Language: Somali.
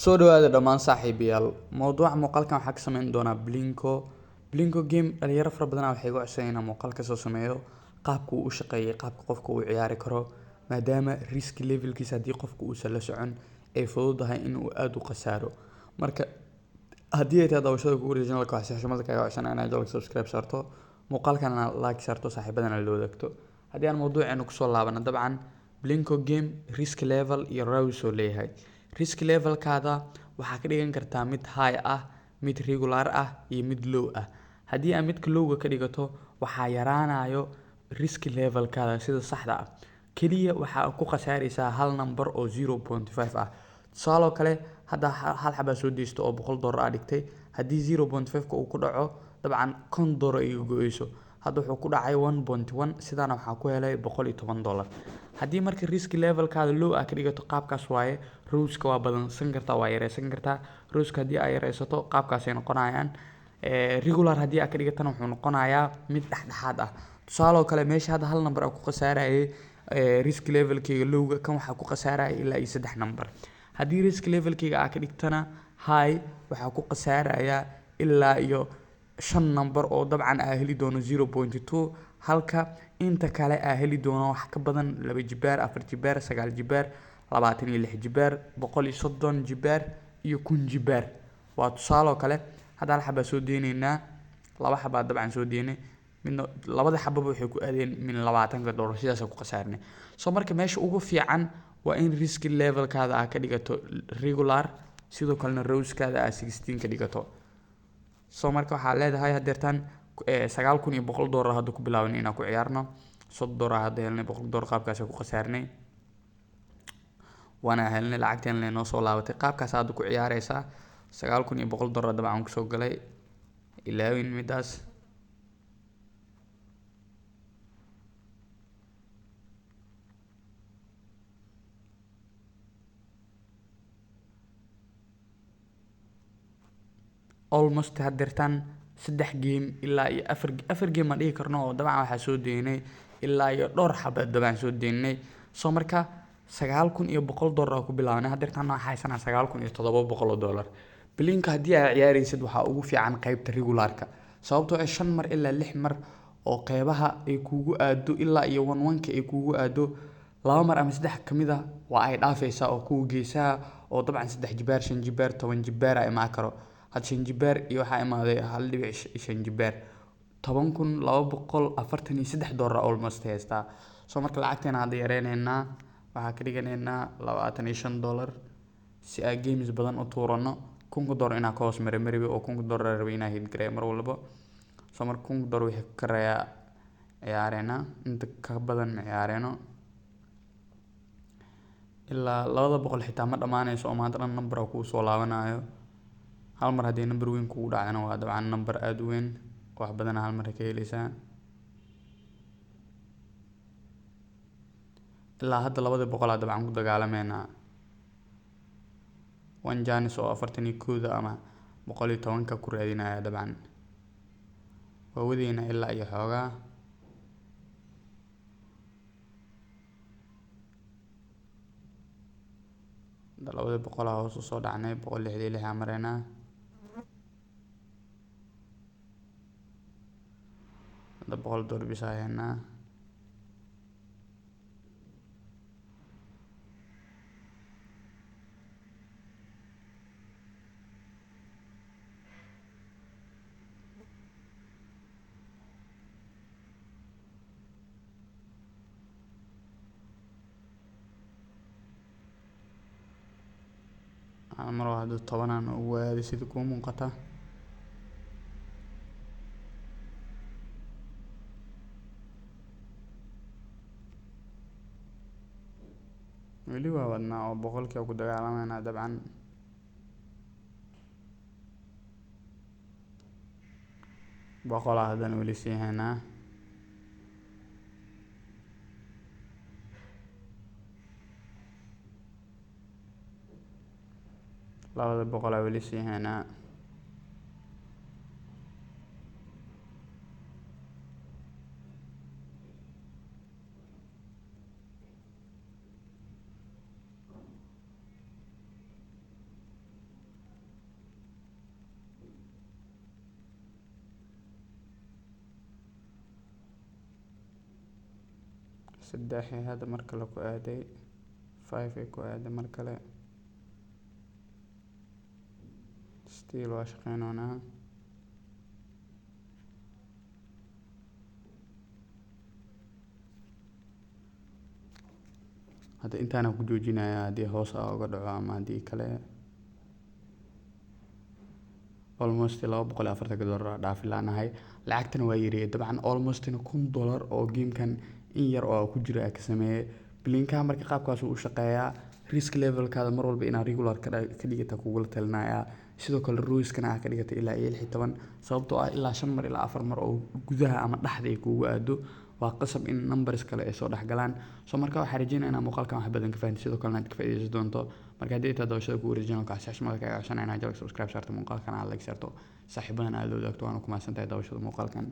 Soo dhawaada dhammaan saaxiibayaal. Mowduuca muuqaalkan waxaa ka sameyn doonaa Plinko. Plinko game dhalinyaro fara badan waxay igu codsadeen inaan muuqaal kasoo sameeyo qaabka uu u shaqeeyay, qaabka qofka uu ciyaari karo, maadaama risk levelkiisa haddii qofka uusan la socon ay fududahay in uu aad u khasaaro. Marka haddii ay tahay daawashada kugu horreysay channelka, waxaa si xushmad leh kaaga codsanaya inaad channelka subscribe saarto, muuqaalkana like saarto, saaxiibadana la wadaagto. Haddii aan mowduuceena kusoo laabano, dabcan Plinko game risk level iyo rows oo leeyahay. Risk levelkaada waxaa ka dhigan kartaa mid high ah, mid regular ah iyo mid low ah. Haddii aad midka lowga ka dhigato, waxaa yaraanayo risk levelkaada sida saxda ah. Kaliya waxaa ku khasaareysaa hal number oo 0.5 ah. Tusaale oo kale, hadda hal xabaa soo deysto oo $100 aa dhigtay, haddii 0.5 ka uu ku dhaco, dabcan $50 iga go'eyso. Hadda wuxuu ku dhacay 1.1, sidaana waxaa ku helay $110. Haddii marka risk levelkaada low aa ka dhigato, qaabkaas waaye. Rowska waa badansan kartaa, waa yareysan kartaa. Rowska haddii aa yareysato, qaabkaasay noqonayaan. Regular haddii aa ka dhigatana, wuxuu noqonayaa mid dhexdhexaad ah. Tusaale oo kale, meesha hadda hal number aa ku khasaarayay risk levelkayga lowga, kan waxaa ku khasaaraya ilaa iyo saddex number. Haddii risk levelkayga aa ka dhigtana high, waxaa ku khasaaraya ilaa iyo shan number oo dabcan aa heli doono 0.2, halka inta kale aa heli doono wax ka badan laba jibaar, afar jibaar, sagaal jibaar, 26 jibaar, 130 jibaar iyo 1000 jibaar. Waa tusaale oo kale, hadda hal xabaa soo deyneynaa, laba xabaa dabcan soo deynay, midna labada xababa waxay ku aadeen min $20, sidaas ku khasaarnay. So marka meesha ugu fiican waa in risk levelkaada aa ka dhigato regular, sidoo kalena rowskaada aa 16 ka dhigato. So marka waxaa leedahay hadeertaan $9,100 hadda ku bilaabanay inaan ku ciyaarno, $30 hadda helnay, $100 qaabkaas ku khasaarnay, waana helnay lacagteen noo soo laabatay. Qaabkaas hadda ku ciyaareysaa. $9,100 dabcan kusoo galay, ilaawin midaas. Almost hadeertaan saddex game ilaa iyo afar game ma dhihi karno, oo dabcan waxaa soo deynay ilaa iyo dhowr xaba dabcan soo deynay. So marka $9,100 oo ku bilaabanay, hadeertaan waxaa haysanaa $9,700. Plinko haddii aad ciyaareysid, waxaa ugu fiican qaybta regularka, sababtoo ah shan mar ilaa lix mar oo qeybaha ay kugu aado ilaa iyo one one-ka ay kugu aado, laba mar ama saddex kamid ah waa ay dhaafeysaa oo kuwa geesaha oo dabcan saddex jibaar, shan jibaar, 10 jibaar aa imaan karo. Had shan jibaar iyo waxaa imaaday 1.5 jibaar, $10,243 almost haystaa. So marka lacagteena hadda yareyneynaa, waxaa ka dhiganeynaa $25 si aa games badan u tuurano. $1000 inaa ka hoos mara maribi, oo $1000 rabay inaa hit gareeyo mar walbo. So marka $1000 wixii ka koreeya ciyaareynaa, inta ka badan ma ciyaareyno. Ilaa 200 xitaa ma dhamaaneyso oo maanta dhan number aa kugu soo laabanayo. Hal mar haddii number weyn kugu dhacdana, waa dabcan number aada u weyn, wax badan hal mar ka heleysaa. Ilaa hadda 200 aa dabcan ku dagaalameynaa. One chance oo 41da ama 110-ka ku raadinaya, dabcan waa wadeynaa ilaa iyo xoogaa. 200 aa hoos usoo dhacnay, 166 aa mareynaa. Hadda $100 bis aa haynaa. Hal mar oo hadda tobanaan ugu aaday sida kuu muuqata. Weli waa wadnaa oo 100-kii ku dagaalameynaa dabcan. 100 haddana weli sii haynaa. 200 weli sii haynaa. Saddex hadda mar kale ku aaday, 5 ay ku aaday mar kale. Still waa shaqeynoonaa. Hadda intaana ku joojinaya haddii hoos aa uga dhaco ama haddii kale. Almost $240 aa dhaafi laanahay, lacagtana waa yareeyay dabcan. Almost $1000 oo gamekan in yar oo ku jira ka sameeyay Plinko-ha. Marka qaabkaas uu u shaqeeyaa, risk levelkaada mar walba inaad regular ka dhigata kugula talinayaa. Sidoo kale rows-kana aad ka dhigata ilaa iyo 16, sababtoo ah ilaa shan mar ilaa afar mar oo gudaha ama dhexda ay kugu aado, waa qasab in numbers kale ay soo dhexgalaan. So marka waxaa rajeynaya inaa muuqaalkan wax badan ka fahanto, sidoo kalena aad ka faa'iidaysan doonto. Marka haddii intaa daawashada kugu wareejin, channelka si xushmad kaga codsanaya inaad jalka subscribe saarto, muuqaalkan aad like saarto, saaxiibadan aad la wadaagto. Waana ku mahadsantahay daawashada muuqaalkan.